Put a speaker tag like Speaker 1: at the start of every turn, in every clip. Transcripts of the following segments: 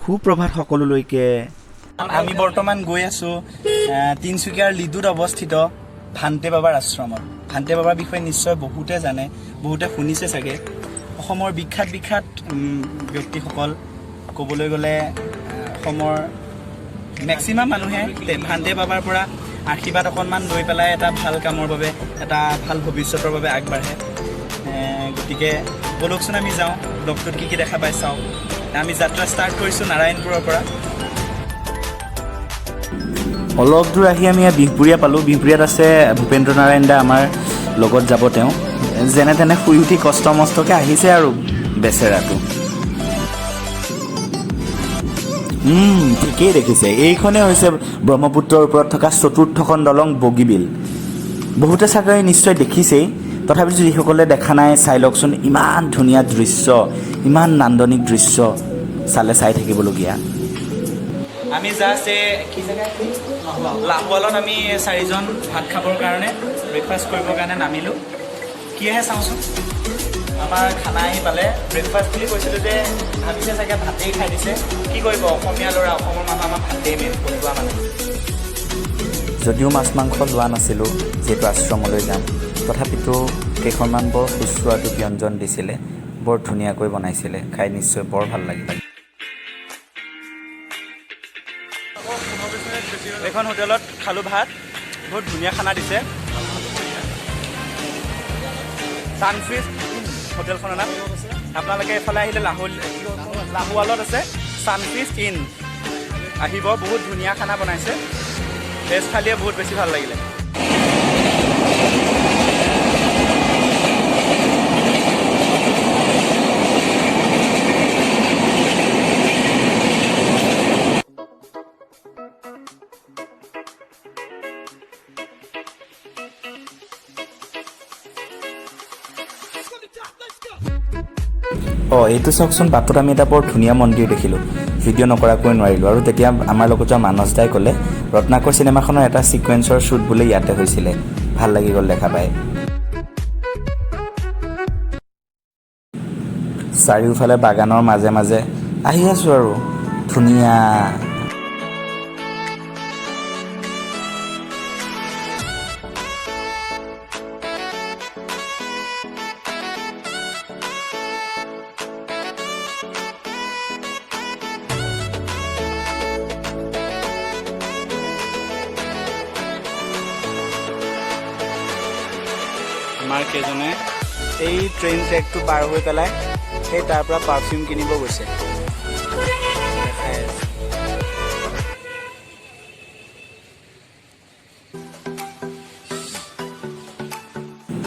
Speaker 1: সুপ্ৰভাত সকলোলৈকে। আমি বৰ্তমান গৈ আছোঁ তিনিচুকীয়াৰ লিডুত অৱস্থিত ভান্তে বাবাৰ আশ্ৰমত। ভান্তে বাবাৰ বিষয়ে নিশ্চয় বহুতে জানে, বহুতে শুনিছে চাগে। অসমৰ বিখ্যাত বিখ্যাত ব্যক্তিসকল ক'বলৈ গ'লে অসমৰ মেক্সিমাম মানুহে ভান্তে বাবাৰ পৰা আশীৰ্বাদ অকণমান লৈ পেলাই এটা ভাল কামৰ বাবে, এটা ভাল ভৱিষ্যতৰ বাবে আগবাঢ়ে। গতিকে ব'লকচোন আমি যাওঁ, ব্লগটোত কি কি দেখা পাই চাওঁ। আমি যাত্ৰা ষ্টাৰ্ট কৰিছোঁ নাৰায়ণপুৰৰ পৰা। অলপ দূৰ আহি আমি ইয়াত বিহপুৰীয়া পালোঁ। বিহপুৰীয়াত আছে ভূপেন্দ্ৰ নাৰায়ণ দা, আমাৰ লগত যাব তেওঁ। যেনে তেনে শুই উঠি কষ্ট মষ্টকৈ আহিছে আৰু বেচেৰাটো। ঠিকেই দেখিছে, এইখনেই হৈছে ব্ৰহ্মপুত্ৰৰ ওপৰত থকা চতুৰ্থখন দলং বগীবিল। বহুতে চাগৈ নিশ্চয় দেখিছেই, তথাপিতো যিসকলে দেখা নাই চাই লওকচোন। ইমান ধুনীয়া দৃশ্য, ইমান নান্দনিক দৃশ্য, চালে চাই থাকিবলগীয়া। আমি জাষ্ট এই কি জেগা, লাহোৱালত আমি চাৰিজন ভাত খাবৰ কাৰণে, ব্ৰেকফাষ্ট কৰিবৰ কাৰণে নামিলোঁ। কি আহে চাওঁচোন। আমাৰ খানা আহি পালে। ব্ৰেকফাষ্ট বুলি কৈছিলোঁ যে ভাবিছে চাগে ভাতেই খাই দিছে। কি কৰিব, অসমীয়া ল'ৰা, অসমৰ মানুহ, আমাৰ ভাতেই মেইন থলুৱা মানুহ। যদিও মাছ মাংস লোৱা নাছিলোঁ, যিহেতু আশ্ৰমলৈ যাম, তথাপিতো কেইখনমান বৰ সুস্বাদু ব্যঞ্জন দিছিলে, বৰ ধুনীয়াকৈ বনাইছিলে, খাই নিশ্চয় বৰ ভাল লাগিল। এইখন হোটেলত খালোঁ ভাত, বহুত ধুনীয়া খানা দিছে। ছানফিষ্ট হোটেলখনৰ নাম। আপোনালোকে এইফালে আহিলে লাহোৱালত আছে ছানফিষ্ট ইন, আহিব, বহুত ধুনীয়া খানা বনাইছে। ভেজ থালিয়ে বহুত বেছি ভাল লাগিলে। অঁ, এইটো চাওকচোন, বাটত আমি এটা বৰ ধুনীয়া মন্দিৰ দেখিলোঁ, ভিডিঅ' নকৰাকৈ নোৱাৰিলোঁ। আৰু তেতিয়া আমাৰ লগত যোৱা মানস দাই ক'লে ৰত্নাকৰ চিনেমাখনৰ এটা ছিকুৱেঞ্চৰ শ্বুট বোলে ইয়াতে হৈছিলে। ভাল লাগি গ'ল দেখা পাই। চাৰিওফালে বাগানৰ মাজে মাজে আহি আছোঁ আৰু ধুনীয়া। আমাৰ কেইজনে এই ট্ৰেইন ট্ৰেকটো পাৰ হৈ পেলাই সেই তাৰ পৰা পাৰফিউম কিনিব গৈছে। দেখাই আছে।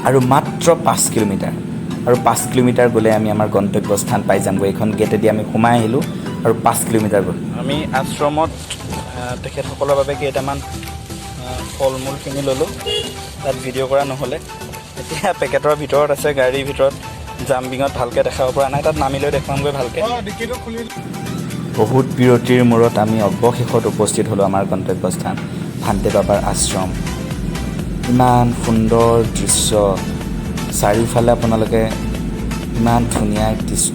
Speaker 1: আৰু মাত্ৰ 5 কিলোমিটাৰ, আৰু 5 কিলোমিটাৰ গ'লে আমি আমাৰ গন্তব্য স্থান পাই যামগৈ। এইখন গেটেদি আমি সোমাই আহিলোঁ আৰু 5 কিলোমিটাৰ গ'ল। আমি আশ্ৰমত তেখেতসকলৰ বাবে কেইটামান ফল মূল কিনি ল'লোঁ। তাত ভিডিঅ' কৰা নহ'লে। এতিয়া পেকেটৰ ভিতৰত আছে, গাড়ীৰ ভিতৰত জাম্পিঙত ভালকৈ দেখাব পৰা নাই। তাত নামি লৈ দেখুৱামগৈ ভালকৈ। বহুত বিৰতিৰ মূৰত আমি অৱশেষত উপস্থিত হ'লোঁ আমাৰ গন্তব্যস্থান ভান্তে বাবাৰ আশ্ৰম। ইমান সুন্দৰ দৃশ্য, চাৰিওফালে আপোনালোকে ইমান ধুনীয়া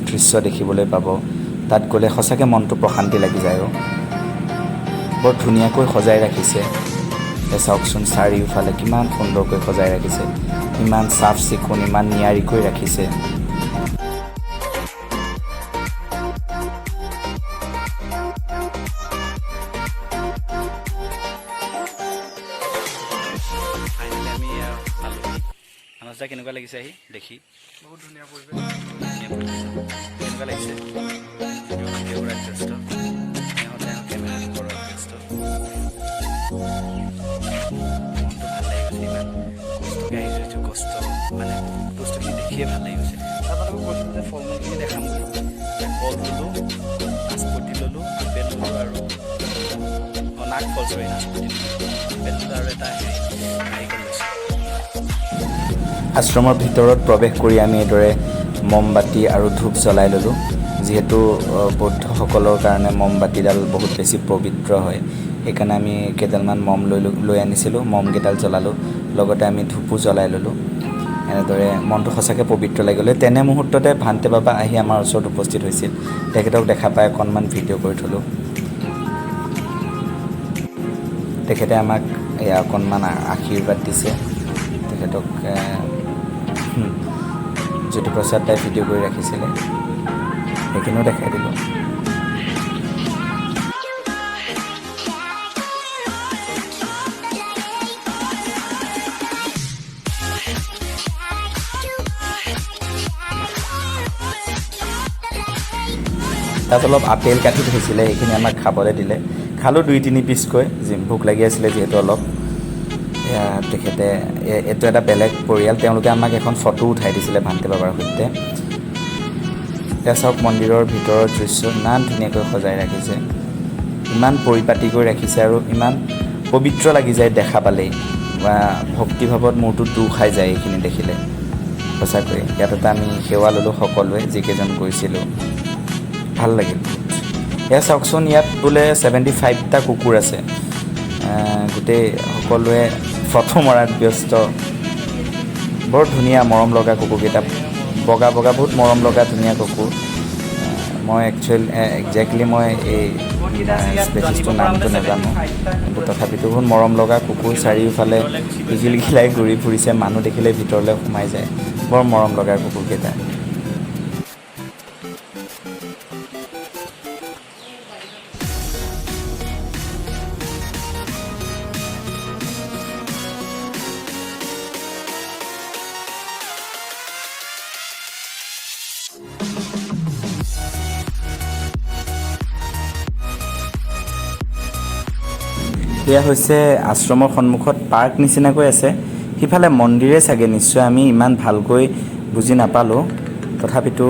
Speaker 1: দৃশ্য দেখিবলৈ পাব। তাত গ'লে সঁচাকৈ মনটো প্ৰশান্তি লাগি যায়। অ', বৰ ধুনীয়াকৈ সজাই ৰাখিছে। এই চাওকচোন, চাৰিওফালে কিমান সুন্দৰকৈ সজাই ৰাখিছে, ইমান চাফ চিকুণ, ইমান নিয়াৰিকৈ ৰাখিছে। ফাইনেলি আমি পালোহি। মানস দা, কেনেকুৱা লাগিছে আহি দেখি?
Speaker 2: বহুত ধুনীয়া পৰিৱেশ।
Speaker 1: ধুনীয়া পৰিৱেশ। কেনেকুৱা লাগিছে? ভিডিঅ' ভিডিঅ' কৰাত ব্যস্ত সিহঁতে, কেমেৰা কৰাত ব্যস্ত। মনটো ভাল লাগি গৈছে। ইমান কষ্টকৈ আহিছোঁ, যিটো কষ্ট মানে বস্তুখিনি দেখিয়ে ভাল লাগি গৈছে। আপোনালোকক কৈছিলোঁ যে ফল মূলখিনি দেখাম বুলি। কল ল'লোঁ, নাচপতি ল'লোঁ, আপেল ল'লোঁ আৰু নাগ ফল, চৰি, নাচপতি, আপেল ল'লোঁ আৰু এটা হেৰি নাৰিকল লৈছোঁ। আশ্ৰমৰ ভিতৰত প্ৰৱেশ কৰি আমি এইদৰে মমবাতি আৰু ধূপ জ্বলাই ল'লোঁ। যিহেতু বৌদ্ধসকলৰ কাৰণে মমবাতিডাল বহুত বেছি পবিত্ৰ হয়, সেইকাৰণে আমি কেইডালমান মম লৈ লৈ আনিছিলোঁ। মমকেইডাল জ্বলালোঁ, লগতে আমি ধূপো জ্বলাই ল'লোঁ। এনেদৰে মনটো সঁচাকৈ পবিত্ৰ লাগিলে। তেনে মুহূৰ্ততে ভান্তে বাবা আহি আমাৰ ওচৰত উপস্থিত হৈছিল। তেখেতক দেখা পাই অকণমান ভিডিঅ' কৰি থ'লোঁ। তেখেতে আমাক এয়া অকণমান আশীৰ্বাদ দিছে। তেখেতক জ্যোতিপ্ৰসাদ দাই ভিডিঅ' কৰি ৰাখিছিলে, সেইখিনিও দেখাই দিলোঁ। তাত অলপ আপেল কাটি থৈছিলে, সেইখিনি আমাক খাবলৈ দিলে। খালোঁ 2-3 পিচকৈ, ভোক লাগি আছিলে যিহেতু অলপ। এয়া তেখেতে এইটো এটা বেলেগ পৰিয়াল, তেওঁলোকে আমাক এখন ফটো উঠাই দিছিলে ভান্তে বাবাৰ সৈতে। এয়া চাওক মন্দিৰৰ ভিতৰৰ দৃশ্য, ইমান ধুনীয়াকৈ সজাই ৰাখিছে, ইমান পৰিপাটিকৈ ৰাখিছে আৰু ইমান পবিত্ৰ লাগি যায় দেখা পালেই, বা ভক্তিভাৱত মূৰটো দোঁ খাই যায় এইখিনি দেখিলে সঁচাকৈ। ইয়াত এটা আমি সেৱা ল'লোঁ সকলোৱে যিকেইজন গৈছিলোঁ, ভাল লাগিল বহুত। এয়া চাওকচোন, ইয়াত বোলে 75টা কুকুৰ আছে। গোটেই সকলোৱে ফটো মৰাত ব্যস্ত। বৰ ধুনীয়া মৰম লগা কুকুৰকেইটা, বগা বগা বহুত মৰম লগা ধুনীয়া কুকুৰ। মই একজেক্টলি মই এই স্পেচিছটোৰ নামটো নাজানো, কিন্তু তথাপিতো বহুত মৰম লগা কুকুৰ। চাৰিওফালে ইগিলগিলাই ঘূৰি ফুৰিছে, মানুহ দেখিলে ভিতৰলৈ সোমাই যায়। বৰ মৰম লগা কুকুৰকেইটা। এয়া হৈছে আশ্ৰমৰ সন্মুখত পাৰ্ক নিচিনাকৈ আছে, সিফালে মন্দিৰে চাগে নিশ্চয়, আমি ইমান ভালকৈ বুজি নাপালোঁ তথাপিতো।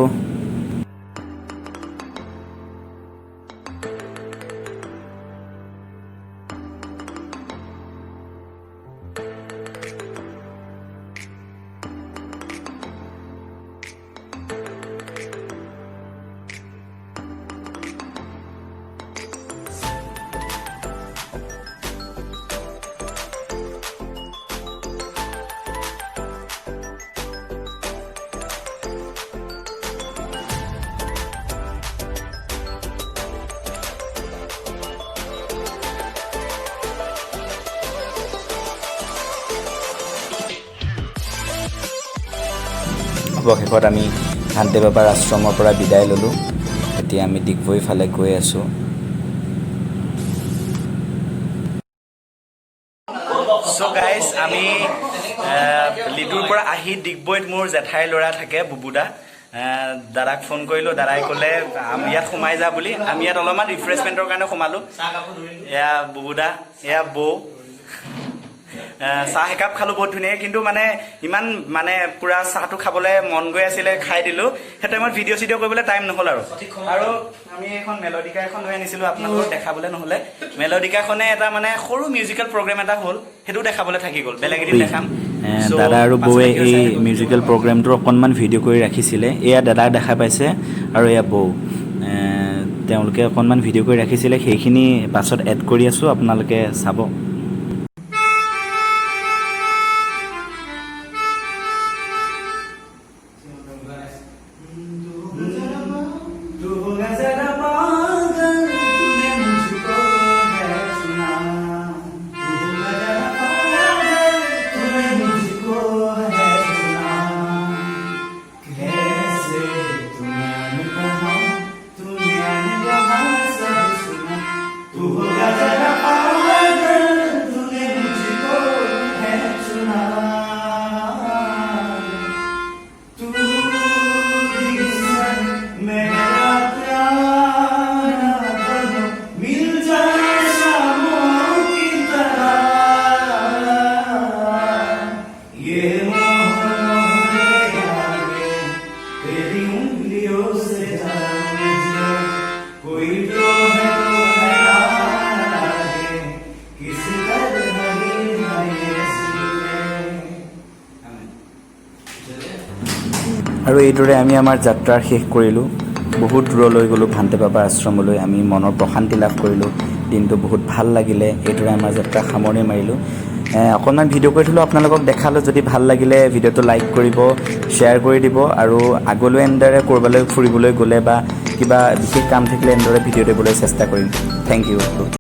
Speaker 1: অৱশেষত আমি ভান্তে বাবাৰ আশ্ৰমৰ পৰা বিদায় ল'লোঁ। এতিয়া আমি ডিগবৈৰ ফালে গৈ আছোঁ। চ' গাইজ, আমি লিডুৰ পৰা আহি ডিগবৈত মোৰ জেঠাইৰ ল'ৰা থাকে বুবুদা, দাদাক ফোন কৰিলোঁ। দাদাই ক'লে আমি ইয়াত সোমাই যা বুলি। আমি ইয়াত অলপমান ৰিফ্ৰেছমেণ্টৰ কাৰণে সোমালোঁ। এয়া বুবুদা, এয়া বৌ। চাহ একাপ খালোঁ বহুত ধুনীয়াকৈ, কিন্তু মানে ইমান মানে পুৰা চাহটো খাবলৈ মন গৈ আছিলে, খাই দিলোঁ। সেই টাইমত ভিডিঅ' চিডিঅ' কৰিবলৈ টাইম নহ'ল। আৰু আৰু আমি এখন মেলডিকা এখন লৈ আনিছিলোঁ, আপোনালোকক দেখাবলৈ নহ'লে। মেলডিকাখনে এটা মানে সৰু মিউজিকেল প্ৰগ্ৰেম এটা হ'ল, সেইটো দেখাবলৈ থাকি গ'ল, বেলেগ এদিন দেখাম। দাদা আৰু বৌয়ে এই মিউজিকেল প্ৰগ্ৰেমটোৰ অকণমান ভিডিঅ' কৰি ৰাখিছিলে। এয়া দাদাক দেখা পাইছে আৰু এয়া বৌ, তেওঁলোকে অকণমান ভিডিঅ' কৰি ৰাখিছিলে, সেইখিনি পাছত এড কৰি আছোঁ, আপোনালোকে চাব। तू होगा जरा पागल, तूने मुझको है चुना। तू होगा जरा पागल, तूने मुझको है चुना। कैसे तूने कहा, तूने कहा सब सुना। तू होगा जरा पागल, तूने मुझको है चुना। तू मेरा प्यारा दोनों मिल जाए शामों की तरह। ये मोह मेरे आगे तेरी उंगलियों से मुझे कोई तो है तो है ना लागे, किस तरह है ये सीखे। আৰু এইদৰে আমি আমাৰ যাত্ৰা শেষ কৰিলোঁ। বহুত দূৰলৈ গ'লোঁ ভান্তে বাবাৰ আশ্ৰমলৈ। আমি মনৰ প্ৰশান্তি লাভ কৰিলোঁ, দিনটো বহুত ভাল লাগিলে। এইদৰে আমাৰ যাত্ৰা সামৰণি মাৰিলোঁ। অকণমান ভিডিঅ' কৰি থ'লোঁ, আপোনালোকক দেখালোঁ। যদি ভাল লাগিলে ভিডিঅ'টো লাইক কৰিব, শ্বেয়াৰ কৰি দিব আৰু আগলৈ এনেদৰে ক'ৰবালৈ ফুৰিবলৈ গ'লে বা কিবা বিশেষ কাম থাকিলে এনেদৰে ভিডিঅ' দিবলৈ চেষ্টা কৰিম। Thank you.